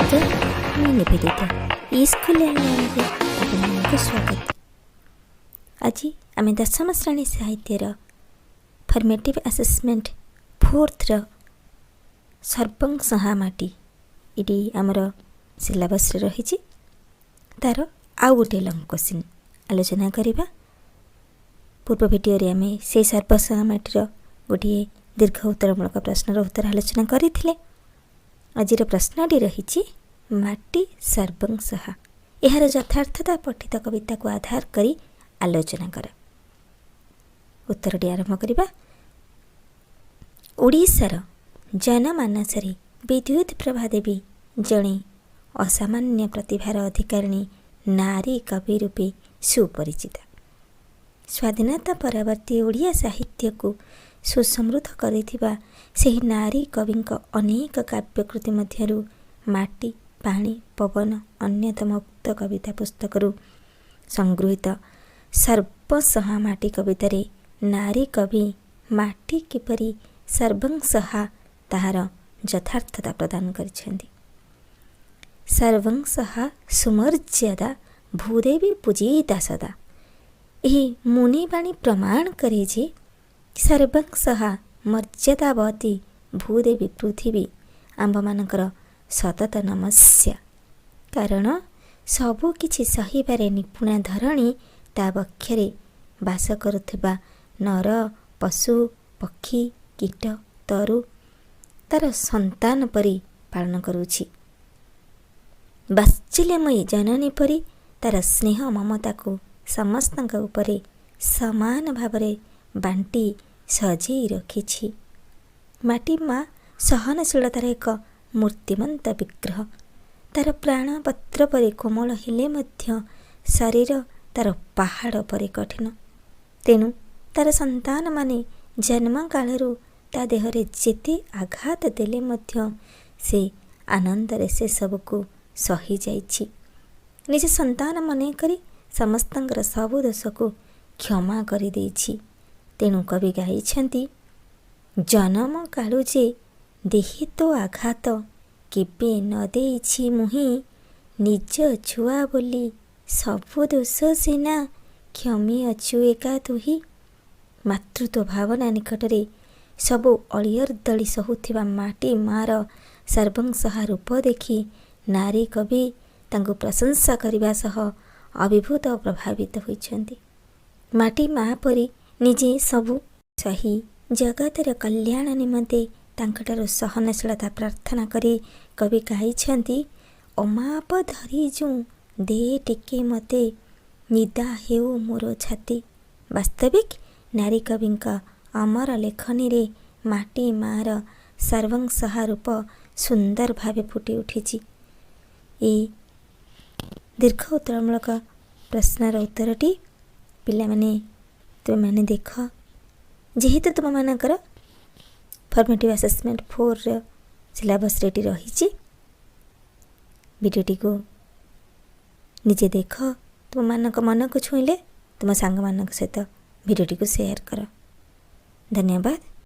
ଛାତ୍ର। ମୁଁ ନିବେଦିତା। ଇସ୍କୁଲ ଅନଲାଇନରେ ଆପଣମାନଙ୍କୁ ସ୍ୱାଗତ। ଆଜି ଆମେ ଦଶମ ଶ୍ରେଣୀ ସାହିତ୍ୟର ଫର୍ମେଟିଭ୍ ଆସେସମେଣ୍ଟ ଫୋର୍ଥର ସର୍ବଂସହା ମାଟି, ଏଠି ଆମର ସିଲାବସ୍ରେ ରହିଛି, ତା'ର ଆଉ ଗୋଟିଏ ଲଙ୍ଗ୍ କୋଶ୍ଚିନ୍ ଆଲୋଚନା କରିବା। ପୂର୍ବ ଭିଡ଼ିଓରେ ଆମେ ସେଇ ସର୍ବଂସହା ମାଟିର ଗୋଟିଏ ଦୀର୍ଘ ଉତ୍ତରମୂଳକ ପ୍ରଶ୍ନର ଉତ୍ତର ଆଲୋଚନା କରିଥିଲେ। ଆଜିର ପ୍ରଶ୍ନଟି ରହିଛି, ମାଟି ସର୍ବଂସହା, ଏହାର ଯଥାର୍ଥତା ପଠିତ କବିତାକୁ ଆଧାର କରି ଆଲୋଚନା କର। ଉତ୍ତରଟି ଆରମ୍ଭ କରିବା। ଓଡ଼ିଶାର ଜନମାନସରେ ବିଦ୍ୟୁତ୍ ପ୍ରଭା ଦେବୀ ଜଣେ ଅସାମାନ୍ୟ ପ୍ରତିଭାର ଅଧିକାରିଣୀ ନାରୀ କବି ରୂପେ ସୁପରିଚିତା। ସ୍ୱାଧୀନତା ପରବର୍ତ୍ତୀ ଓଡ଼ିଆ ସାହିତ୍ୟକୁ ସୁସମୃଦ୍ଧ କରିଥିବା ସେହି ନାରୀ କବିଙ୍କ ଅନେକ କାବ୍ୟକୃତି ମଧ୍ୟରୁ ମାଟି ପାଣି ପବନ ଅନ୍ୟତମ। ଉକ୍ତ କବିତା ପୁସ୍ତକରୁ ସଂଗୃହୀତ ସର୍ବଂସହା ମାଟି କବିତାରେ ନାରୀ କବି ମାଟି କିପରି ସର୍ବଂସହା, ତାହାର ଯଥାର୍ଥତା ପ୍ରଦାନ କରିଛନ୍ତି। ସର୍ବଂସହା ସୁମର୍ଯ୍ୟାଦା ଭୂଦେବୀ ପୂଜିତା ସଦା, ଏହି ମୁନିବାଣୀ ପ୍ରମାଣ କରେ ଯେ ସର୍ବଂସହା ମର୍ଯ୍ୟାଦାବତୀ ଭୂଦେବୀ ପୃଥିବୀ ଆମ୍ଭମାନଙ୍କର ସତତ ନମସ୍ୟା। କାରଣ ସବୁ କିଛି ସହିବାରେ ନିପୁଣା ଧରଣୀ ତା ବକ୍ଷରେ ବାସ କରୁଥିବା ନର, ପଶୁ, ପକ୍ଷୀ, କୀଟ, ତରୁ ତାର ସନ୍ତାନ ପରି ପାଳନ କରୁଛି। ବାତ୍ସଲ୍ୟମୟୀ ଜନନୀ ପରି ତାର ସ୍ନେହ ମମତାକୁ ସମସ୍ତଙ୍କ ଉପରେ ସମାନ ଭାବରେ ବାଣ୍ଟି ସଜେଇ ରଖିଛି। ମାଟି ମା ସହନଶୀଳତାର ଏକ ମୂର୍ତ୍ତିମନ୍ତ ବିଗ୍ରହ। ତାର ପ୍ରାଣ ପତ୍ର ପରି କୋମଳ ହେଲେ ମଧ୍ୟ ଶରୀର ତାର ପାହାଡ଼ ପରି କଠିନ। ତେଣୁ ତାର ସନ୍ତାନମାନେ ଜନ୍ମ କାଳରୁ ତା ଦେହରେ ଯେତେ ଆଘାତ ଦେଲେ ମଧ୍ୟ ସେ ଆନନ୍ଦରେ ସେସବୁକୁ ସହିଯାଇଛି। ନିଜ ସନ୍ତାନ ମନେକରି ସମସ୍ତଙ୍କର ସବୁ ଦୋଷକୁ କ୍ଷମା କରିଦେଇଛି। ତେଣୁ କବି ଗାଇଛନ୍ତି, ଜନମ କାଳୁ ଯେ ଦେହେ ତୋ ଆଘାତ କେବେ ନ ଦେଇଛି ମୁହିଁ, ନିଜ ଛୁଆ ବୋଲି ସବୁ ଦୋଷ ସିନା କ୍ଷମି ଅଛୁ ଏକା ତୁହି। ମାତୃତ୍ୱ ଭାବନା ନିକଟରେ ସବୁ ଅଳିଅର୍ଦ୍ଦଳି ସହୁଥିବା ମାଟି ମାର ସର୍ବଂସହା ରୂପ ଦେଖି ନାରୀ କବି ତାଙ୍କୁ ପ୍ରଶଂସା କରିବା ସହ ଅଭିଭୂତ ଓ ପ୍ରଭାବିତ ହୋଇଛନ୍ତି। ମାଟି ମା ପରି ନିଜେ ସବୁ ସହି ଜଗତର କଲ୍ୟାଣ ନିମନ୍ତେ ତାଙ୍କଠାରୁ ସହନଶୀଳତା ପ୍ରାର୍ଥନା କରି କବି ଗାଇଛନ୍ତି, ଅମାପ ଧରି ଯୁଁ ଦେ ଟିକେ ମତେ, ନିଦା ହେଉ ମୋର ଛାତି। ବାସ୍ତବିକ ନାରୀ କବିଙ୍କ ଅମର ଲେଖନୀରେ ମାଟି ମାର ସର୍ବଂସହା ରୂପ ସୁନ୍ଦର ଭାବେ ଫୁଟି ଉଠିଛି। ଏଇ ଦୀର୍ଘ ଉତ୍ତରମୂଳକ ପ୍ରଶ୍ନର ଉତ୍ତରଟି ପିଲାମାନେ, ତୁମେମାନେ ଦେଖ। ଯେହେତୁ ତୁମମାନଙ୍କର ଫର୍ମେଟିଭ୍ ଆସେସମେଣ୍ଟ ଫୋର୍ର ସିଲାବସ୍ରେ ଏଠି ରହିଛି, ଭିଡ଼ିଓଟିକୁ ନିଜେ ଦେଖ। ତୁମମାନଙ୍କ ମନକୁ ଛୁଇଁଲେ ତୁମ ସାଙ୍ଗମାନଙ୍କ ସହିତ ଭିଡ଼ିଓଟିକୁ ସେୟାର କର। ଧନ୍ୟବାଦ।